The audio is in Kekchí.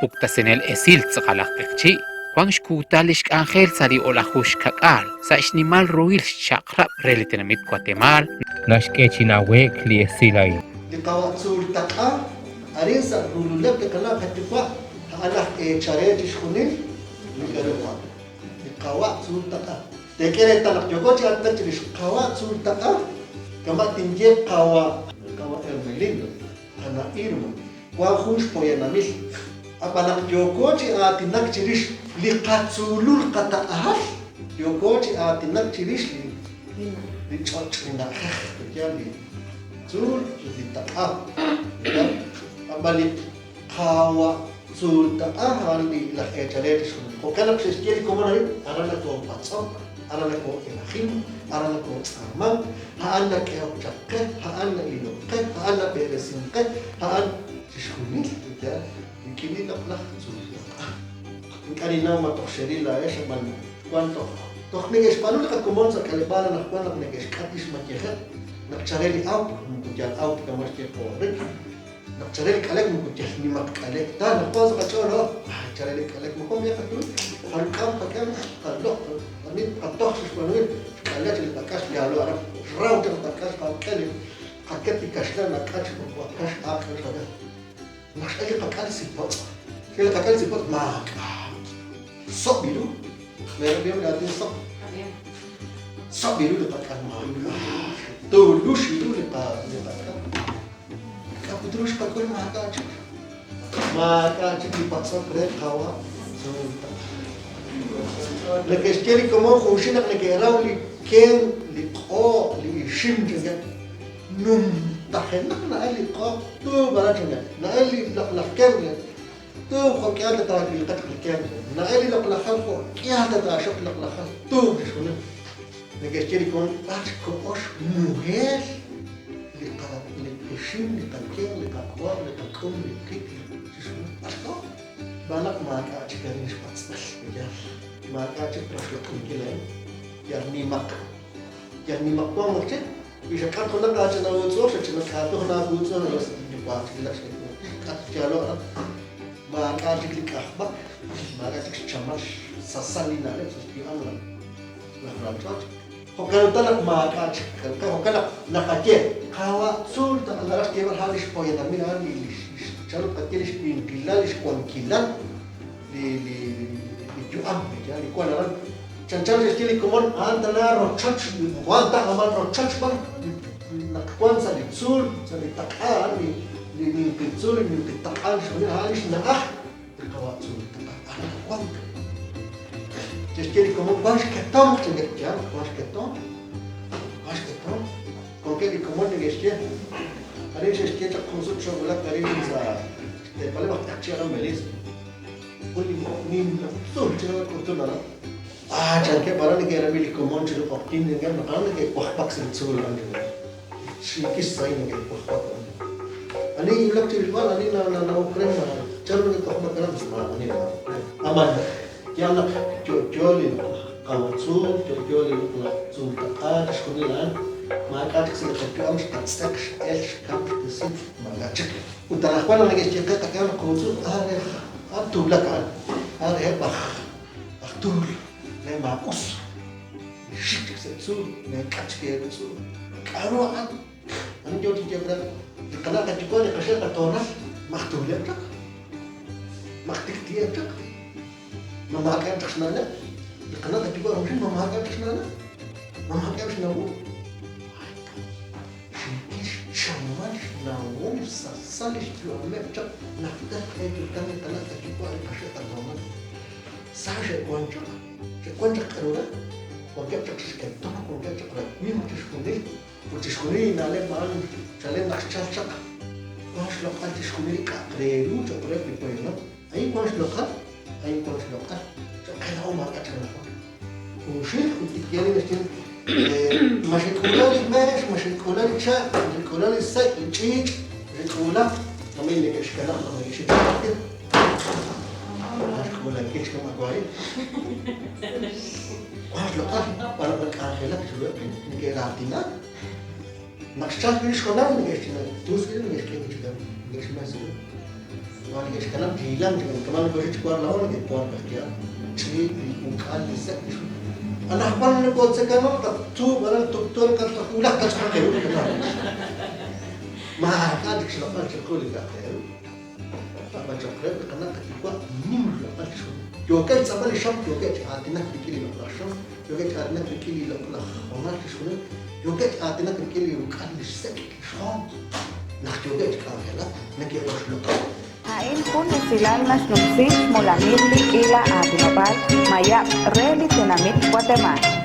puktasinel esil tz'aqal aj q'eqchi', wank xkuutal li xk'anjel sa' li o'laju xka'k'aal sa' xnimal ruhil xchaq'rab' re li tenamit Watemaal, naxk'e chi nawe'k li esil a'in. Li qawa' Tzuultaq'a, arin sa' rululeb' li qana' qayuwa' a'an aj eechal re chixjunil li k'a'ru wan. Li qawa' Tzuultaq'a. Teek'e reetal naq yooko chi aatinak chirix qawa' Tzuultaq'a, kama' tinye qawa' qawa' Hermelindo, qana' Irma, wan jun xpoyanamil. Ab'an naq yooko chi aatinak chirix li qatzuulul qataq'ahal, yooko chi aatinak chirix li li ch'och' li na'ajej, yaal li tzuul ut li taq'a. Ab'an li Qaawa' tzuul taq'a a'an li laj eechal re chixjunil. Jo'kan naq xe'xye li komon a'in, aran nakoopatz'ok, aran nakoo'elajin, aran nakootz'aaman, a'an nak'ehok chaq qe, a'an na'ilok qe, a'an nab'eresink qe, a'an chixjunil li yaal rik'in li loq'laj tzuul taq'a. Ink'a' ninnaw ma toj xeril laa'ex, ab'an wan toj toj neke'xb'aanu li qakomon sa' k'aleb'aal anaqwan naq neke'xk'at li xmayejeb' naq chare li awk, moko yal awk ta kama' xye qawa' Rik. Naq chare li k'alek moko yal nimaq k'alek ta, naq wank sa' qach'ool oh, ah, chare li k'alek moko miaq qatumin, qaluk'am qak'am, qaloq', qanit, qatoj chi xb'aanunkil xk'alek li qak'ax yaalo aran, xraw chaq li qak'ax, qak'e li qaket li kaxlan nak'ach wakax aaq xqak'e. Naq x'el li qak'al sipotz', x'el li qak'al sipotz' maak'a' sob' ru, meerab'ihom li aatin sob', sob' ru li qak'al maak'a' tulux ru li qak'al. K'a' put ru xqak'ul maak'a' chik? Maak'a' chik li patz'ok re qawa' Tzuultaq'a. Neke'xye li komon junxil naq neke'raw li kenq, li q'ooq', li ixim, chankeb'. Numtajenaq na'el li q'ooq' tuub aran, chankeb'. Na'el li loq'laj kenq, tuub jo' k'ihal ta taawiiqa chaq li kenq. Na'el li loq'laj jal jo' k'ihal ta taaxok li loq'laj jal, tuub chixjunil. Neke'xye li komon b'ar xkoho xmuheel li qa li qixim, li qakenq, li qaq'ooq', li qak'um, li qik, li chixjunil. B'ar xkoho? Xb'aan naq maak'a' chik arin xpatz'b'al, yal maak'a' chik roxloq'inkil a'in, yal nimaq, yal nimaq wank naq chik, wi xak'at junaq aach'ina uutz'u'uj, xach'ina k'aatu junaq aawuutz'u'uj, yal sa' yuwa' chik laj xk'at xyaalo' aran. Maak'a' chik li k'ajb'ak, maak'a' chik xchamal xsasal li na'leb' sa' xyu'am laj Laj ralch'och'. Jo'kan utan naq maak'a' chik qe. Jo'kan naq naqaye, Qaawa' tzuul taq'a naraj xyeeb'al a'an li xpoyanamil a'an li chanru tqaye li xwinqilal, li xwankilal li li li yu'am li wank aran. Chanchan xe'xye li komon a'an tana rochoch, wan ta a'an rochoch b'an naq wank sa' li tzuul, sa' li taq'a a'an li li ninqi tzuul, li ninqi taq'a chixjunil a'an li xna'aj. Li qawa' tzuul taq'a aran wank. Che'xye li komon wank xketomq, chankeb' yaal wank xketomq, wank xketomq. Wankeb' li komon neke'xye, arin xe'xye chaq jun sut xoowulak arin sa' xteepaleb' aj q'eqchi' aran Belice. Jun li nimla tzuul chiru k'utun aran. Ah, chankeb' aran neke'rab'i li komon chiru q'oqyink, chankeb' naq aran neke'wajb'ak sa' li tzuul aran, chankeb'. Xiikil xsahil neke'wajb'ak aran. Ani wulak chi rilb'al, ani nanawok re ma chanru neke'wajb'ak aran, maa'ani nanawok re. Ab'an yaal naq yo'yo li loq'laj qawa' tzuul, yo'yo li loq'laj tzuul taq'a, chixjunil a'an maak'a' chik sa' li qayu'am xqatz'eq, x'el, xkamk, xqisi, maak'a' chik. Ut anaqwan naq neke'xye qe qak'ehaq naq quutz'uj, a'an re a'an tuulak a'an, a'an reheb' aj aj tuul, re maa'us. Xik chik sa' tzuul, meek'at chik eeru tzuul. K'a'ru a'an? Ani yoo chi yeeb'al li qana' qayuwa' li qaxe' qatoonal ma aj tuuleb' chaq? Ma aj tik'ti'eb' chaq? Ma maak'a'eb' chaq xna'leb'? Li qana' qayuwa' junxil ma maak'a'eb' chaq xna'leb'? Ma maak'a'eb' xnawom? Xiikil xchamal xnawom xsasal li xyu'ameb' chaq najter q'e kutan li qana' qayuwa' li qaxe' qatoonal. Sa xe'wan chaq. Xe'wan chaq k'a'ru re, wankeb' chaq xketomq, wankeb' chaq rawimq chixjunil, ut chixjunil li na'leb' a'an chalen naq xchalk chaq, wank xloq'al chixjunil li k'a'aq re ru cho'q reheb' li poyanam. A'in wank xloq'al, a'in wank xloq'al, cho'q qe laa'o maak'a' chik anaqwan. Junxil ut li yaal li naxye, Ma xek'uula li meex, ma xek'uula li che', ma xek'uula li sek', li ch'iich', ma xek'uula, kamik neke'xkanab' naq neke'xik chi q'oqyink. Wank xk'uulankil xkam awahi'. Wank xloq'al b'ar naq nak'anjelak chiruheb' li neke'raatina. Naq xchalk li xhoonal neke'xch'ina tus neke'xk'e wi' chik neke'xmes ru. Ma neke'xkanab' chi hilank chi kama' nakoxik chi wark laa'o neke'wark ajwi' a'an. Ch'iich', li uk'al, li sek', li xul. Anaqwan nakootzekano'k qatzuub' aran tub'tu aran qatz' wulaj qach'oq qe ru Maak'a' chik xloq'al chiqu li k'a'aq re ru. Ab'an cho'q reheb' li qana' qayuwa' nim xloq'al chixjunil. Yookeb' xtz'apb'al li xam, yookeb' chi aatinak rik'in li loq'laj xam, yookeb' chi aatinak rik'in li loq'laj hoonal chixjunil, yookeb' chi aatinak rik'in li ruk'al, li xsek', li xjoon. Naq yookeb' chi k'anjelak, neke'roxloq'i. A'in jun esilal naxnumsi xmolamil li k'iila aatinob'aal mayab' re li tenamit Watemaal.